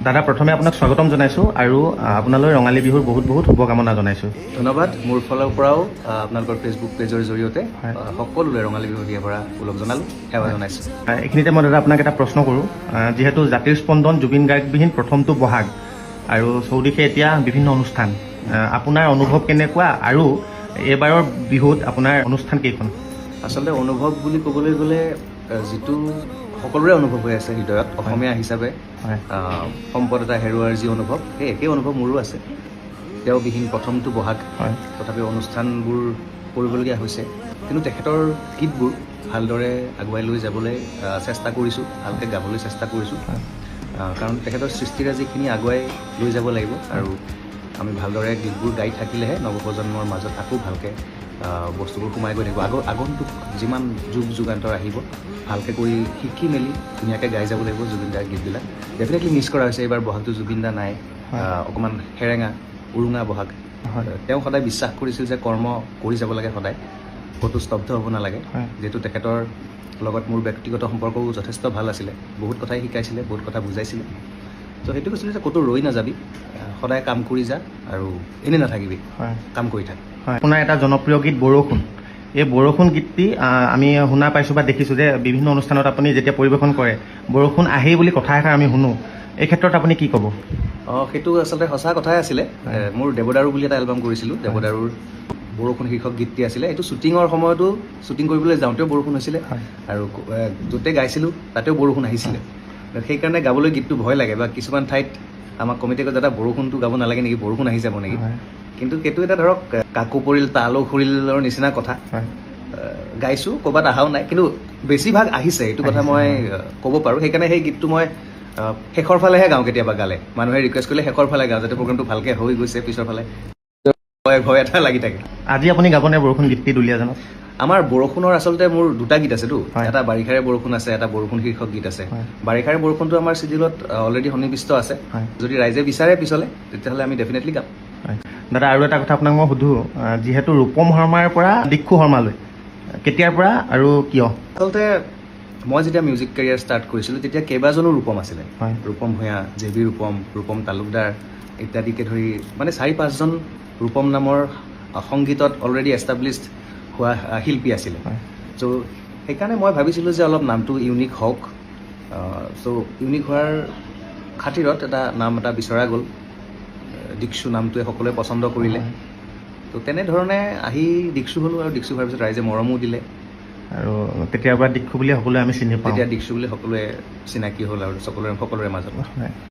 দাদা, প্ৰথমে আপোনাক স্বাগতম জনাইছোঁ আৰু আপোনালৈ ৰঙালী বিহুৰ বহুত বহুত শুভকামনা জনাইছোঁ। ধন্যবাদ। মোৰ ফালৰ পৰাও আপোনালোকৰ ফেচবুক পেজৰ জৰিয়তে সকলোলৈ ৰঙালী বিহু দিয়া পৰা ওলগ জনালোঁ, সেৱা জনাইছোঁ। এইখিনিতে মই দাদা আপোনাক এটা প্ৰশ্ন কৰোঁ। যিহেতু জাতিৰ স্পন্দন জুবিন গাৰ্গবিহীন প্ৰথমটো বহাগ আৰু চৌদিশে এতিয়া বিভিন্ন অনুষ্ঠান, আপোনাৰ অনুভৱ কেনেকুৱা আৰু এইবাৰৰ বিহুত আপোনাৰ অনুষ্ঠান কেইখন? আচলতে অনুভৱ বুলি ক'বলৈ গ'লে যিটো সকলোৰে অনুভৱ হৈ আছে হৃদয়ত, অসমীয়া হিচাপে সম্পদ এটা হেৰুৱাৰ যি অনুভৱ, সেই একেই অনুভৱ মোৰো আছে। তেওঁবিহীন প্ৰথমটো বহাগ। তথাপি অনুষ্ঠানবোৰ কৰিবলগীয়া হৈছে, কিন্তু তেখেতৰ গীতবোৰ ভালদৰে আগুৱাই লৈ যাবলৈ চেষ্টা কৰিছোঁ, ভালকৈ গাবলৈ চেষ্টা কৰিছোঁ। কাৰণ তেখেতৰ সৃষ্টিৰাজিখিনি আগুৱাই লৈ যাব লাগিব আৰু আমি ভালদৰে গীতবোৰ গাই থাকিলেহে নৱপ্ৰজন্মৰ মাজত আকৌ ভালকৈ বস্তুবোৰ সোমাই গৈ থাকিব। আগন্তুক যিমান যুগ যুগান্তৰ আহিব, ভালকৈ কৰি শিকি মেলি ধুনীয়াকৈ গাই যাব লাগিব জুবিন দাৰ গীতবিলাক। ডেফিনেটলি মিছ কৰা হৈছে। এইবাৰ বহাগটো জুবিন দা নাই। অকণমান সেৰেঙা উৰুঙা বহাগ। তেওঁ সদায় বিশ্বাস কৰিছিল যে কৰ্ম কৰি যাব লাগে সদায়, ক'তো স্তব্ধ হ'ব নালাগে। যিহেতু তেখেতৰ লগত মোৰ ব্যক্তিগত সম্পৰ্কও যথেষ্ট ভাল আছিলে, বহুত কথাই শিকাইছিলে, বহুত কথা বুজাইছিলে। ত' সেইটো কৈছিলে যে ক'তো ৰৈ নাযাবি, সদায় কাম কৰি যা আৰু এনেই নাথাকিবি, কাম কৰি থাক। হয়, আপোনাৰ এটা জনপ্ৰিয় গীত বৰষুণ। এই বৰষুণ গীতটি আমি শুনা পাইছোঁ বা দেখিছোঁ যে বিভিন্ন অনুষ্ঠানত আপুনি যেতিয়া পৰিৱেশন কৰে, বৰষুণ আহেই বুলি কথা এষাৰ আমি শুনো। এই ক্ষেত্ৰত আপুনি কি ক'ব? অঁ, সেইটো আচলতে সঁচা কথাই আছিলে। মোৰ দেৱদাৰু বুলি এটা এলবাম কৰিছিলোঁ। দেৱদাৰুৰ বৰষুণ শীৰ্ষক গীতটি আছিলে। এইটো শ্বুটিঙৰ সময়তো, শ্বুটিং কৰিবলৈ যাওঁতেও বৰষুণ হৈছিলে আৰু য'তে গাইছিলোঁ তাতেও বৰষুণ আহিছিলে। সেইকাৰণে গাবলৈ গীতটো ভয় লাগে বা কিছুমান ঠাইত আমাক কমিটিয়ে কয়, দাদা, বৰষুণটো গাব নালাগে নেকি, বৰষুণ আহি যাব নেকি? কিন্তু সেইটো এটা ধৰক কাকো পৰিল তালো সৰিলৰ নিচিনা কথা। গাইছোঁ, ক'ৰবাত অহাও নাই, কিন্তু বেছিভাগ আহিছে, এইটো কথা আহিছে, মই ক'ব পাৰোঁ। সেইকাৰণে সেই গীতটো মই শেষৰ ফালেহে গাওঁ। কেতিয়াবা গালে মানুহে ৰিকুৱেষ্ট কৰিলে শেষৰ ফালে গাওঁ, যাতে প্ৰগ্ৰামটো ভালকৈ হৈ গৈছে। পিছৰ ফালে ভয় ভয় এটা লাগি থাকে। আজি আপুনি গাবনে বৰষুণ গীতটি দুলীয়াজানত? আমাৰ বৰষুণৰ আচলতে মোৰ দুটা গীত আছেতো। এটা বাৰিষাৰে বৰষুণ আছে, এটা বৰষুণ শীৰ্ষক গীত আছে। বাৰিষাৰে বৰষুণটো আমাৰ চিডিউলত অলৰেডি সন্নিৱিষ্ট আছে। যদি ৰাইজে বিচাৰে পিছলে, তেতিয়াহ'লে আমি ডেফিনেটলি গাম। হয় দাদা, আৰু এটা কথা আপোনাক মই সুধোঁ। যিহেতু ৰূপম শৰ্মাৰ পৰা দীক্ষু শৰ্মালৈ, কেতিয়াৰ পৰা আৰু কিয়? আচলতে মই যেতিয়া মিউজিক কেৰিয়াৰ ষ্টাৰ্ট কৰিছিলোঁ, তেতিয়া কেইবাজনো ৰূপম আছিলে। ৰূপম ভূঞা, জে বি ৰূপম, ৰূপম তালুকদাৰ ইত্যাদিকে ধৰি মানে চাৰি পাঁচজন ৰূপম নামৰ সংগীতত অলৰেডি এষ্টাব্লিছড হোৱা শিল্পী আছিলে। চ' সেইকাৰণে মই ভাবিছিলোঁ যে অলপ নামটো ইউনিক হওক। চ' ইউনিক হোৱাৰ খাতিৰত এটা নাম এটা বিচৰা গ'ল। দীক্ষু নামটোৱে সকলোৱে পচন্দ কৰিলে। ত' তেনেধৰণে আহি দীক্ষু হ'লোঁ আৰু দীক্ষু হোৱাৰ পিছত ৰাইজে মৰমো দিলে। আৰু তেতিয়াৰ পৰা দীক্ষু বুলি সকলোৱে আমি চিনি পাওঁ। তেতিয়া দীক্ষু বুলি সকলোৱে চিনাকি হ'ল আৰু সকলোৰে সকলোৰে মাজত। হয়।